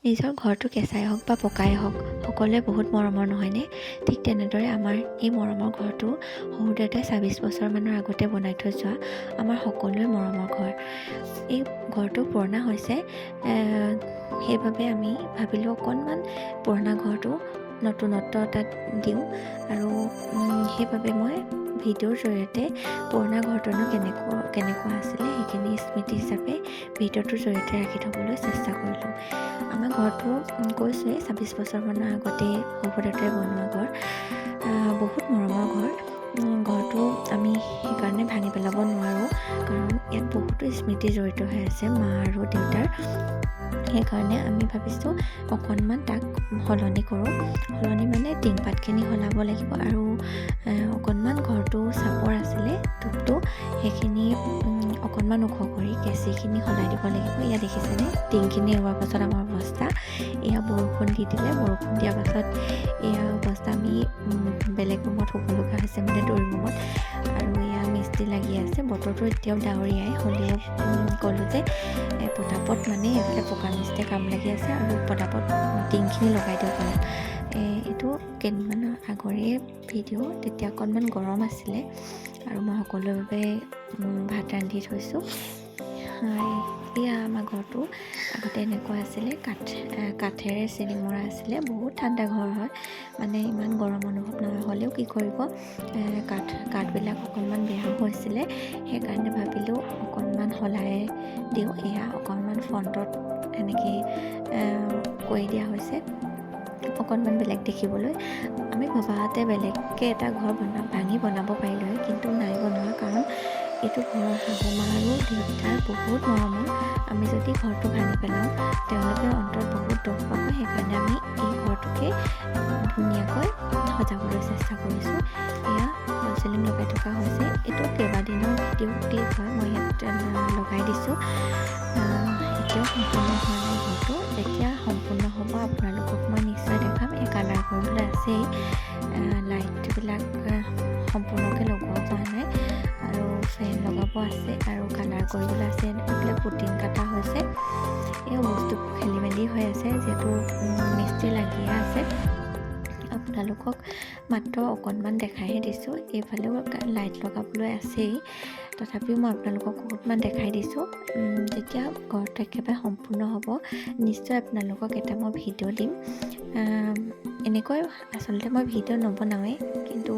নিজৰ ঘৰটো কেঁচাই হওক বা পকাই হওক, সকলোৱে বহুত মৰমৰ, নহয়নে? ঠিক তেনেদৰে আমাৰ এই মৰমৰ ঘৰটো শহুৰ দেউতাই 26 বছৰমানৰ আগতে বনাই থৈ যোৱা আমাৰ সকলোৱে মৰমৰ ঘৰ। এই ঘৰটো পুৰণা হৈছে। সেইবাবে আমি ভাবিলোঁ, অকণমান পুৰণা ঘৰটো নতুনত্ব তাত দিওঁ আৰু সেইবাবে মই ভিডিঅ'ৰ জৰিয়তে পুৰণা ঘৰটোনো কেনেকুৱা কেনেকুৱা আছিলে, সেইখিনি স্মৃতি হিচাপে ভিডিঅ'টোৰ জৰিয়তে ৰাখি থ'বলৈ চেষ্টা কৰিলোঁ। আমাৰ ঘৰটো কৈছোঁৱেই, 26 বছৰমানৰ আগতে শহুৰ দেউতাই বনোৱা ঘৰ, বহুত মৰমৰ ঘৰ। ঘৰটো আমি সেইকাৰণে ভাঙি পেলাব নোৱাৰোঁ, কাৰণ ইয়াত বহুতো স্মৃতি জড়িত হৈ আছে মা আৰু দেউতাৰ। সেইকাৰণে আমি ভাবিছোঁ, অকণমান তাক সলনি কৰোঁ। সলনি মানে টিংপাতখিনি সলাব লাগিব আৰু অকণমান ঘৰটো চাপৰ আছিলে টুপটো, সেইখিনি অকণমান ওখ কৰি কেঁচিখিনি সলাই দিব লাগিব। ইয়াত দেখিছেনে, টিংখিনি এৰোৱাৰ পাছত আমাৰ অৱস্থা এয়া। বৰষুণ দি দিলে। বৰষুণ দিয়াৰ পাছত এয়া অৱস্থা। আমি বেলেগ ৰুমত শুব লগা হৈছে, মানে ড্ৰয়িং ৰুমত। আৰু এয়া মিস্ত্ৰী লাগি আছে। বতৰটো এতিয়াও ডাৱৰীয়াই হ'লেও ক'লোঁ যে পটাপট মানে এইফালে পকা মিস্ত্ৰীয়ে কাম লাগি আছে আৰু পটাপট টিংখিনি লগাই দিয়ক অলপ। এইটো কেইদিনমানৰ আগৰে ভিডিঅ', তেতিয়া অকণমান গৰম আছিলে আৰু মই সকলোৰে বাবে ভাত ৰান্ধি থৈছোঁ। এয়া আমাৰ ঘৰটো আগতে এনেকুৱা আছিলে। কাঠেৰে চিলিং মৰা আছিলে। বহুত ঠাণ্ডা ঘৰ হয়, মানে ইমান গৰম অনুভৱ নহয়। হ'লেও কি কৰিব, কাঠবিলাক অকণমান বেয়াও হৈছিলে। সেইকাৰণে ভাবিলোঁ, অকণমান সলাই দিওঁ। এয়া অকণমান ফ্ৰণ্টত এনেকৈ কৰি দিয়া হৈছে, অকণমান বেলেগ দেখিবলৈ। আমি ভবাতে বেলেগকৈ এটা ঘৰ ভাঙি বনাব পাৰিলোঁ হয়, কিন্তু নাই বনোৱা, কাৰণ এইটো ঘৰৰ শাহু মা আৰু দেউতাৰ বহুত মৰমৰ। আমি যদি ঘৰটো ভাঙি পেলাওঁ, তেওঁলোকে অন্তৰত বহুত দুখ পাব। সেইকাৰণে আমি এই ঘৰটোকে ধুনীয়াকৈ সজাবলৈ চেষ্টা কৰিছোঁ। এয়া ফল চিলিং লগাই থকা হৈছে। এইটো কেইবাদিনৰ ভিডিঅ' ক্লিপ হয়, মই ইয়াত লগাই দিছোঁ। এতিয়াও সম্পূৰ্ণ হোৱা নাই ঘৰটো। যেতিয়া সম্পূৰ্ণ হ'ব, আপোনালোকক মই নিশ্চয় দেখাম। এই কালাৰ কৰিবলৈ আছেই, লাইটবিলাক সম্পূৰ্ণকৈ লগোৱা হোৱা নাই আৰু ফেন লগাব আছে আৰু কালাৰ কৰিবলৈ আছে। এইফালে পুটিন কটা হৈছে। এই বস্তুবোৰ খেলি মেলি হৈ আছে, যিহেতু মিস্ত্ৰী লাগিয়ে আছে। আপোনালোকক মাত্ৰ অকণমান দেখাইহে দিছোঁ। এইফালেও লাইট লগাবলৈ আছেই, তথাপিও মই আপোনালোকক অকণমান দেখাই দিছোঁ। যেতিয়া ঘৰটো একেবাৰে সম্পূৰ্ণ হ'ব, নিশ্চয় আপোনালোকক এটা মই ভিডিঅ' দিম। এনেকৈ আচলতে মই ভিডিঅ' নবনাওঁৱেই, কিন্তু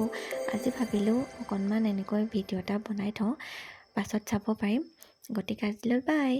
আজি ভাবিলোঁ, অকণমান এনেকৈ ভিডিঅ' এটা বনাই থওঁ, পাছত চাব পাৰিম। গতিকে আজিলৈ বাই।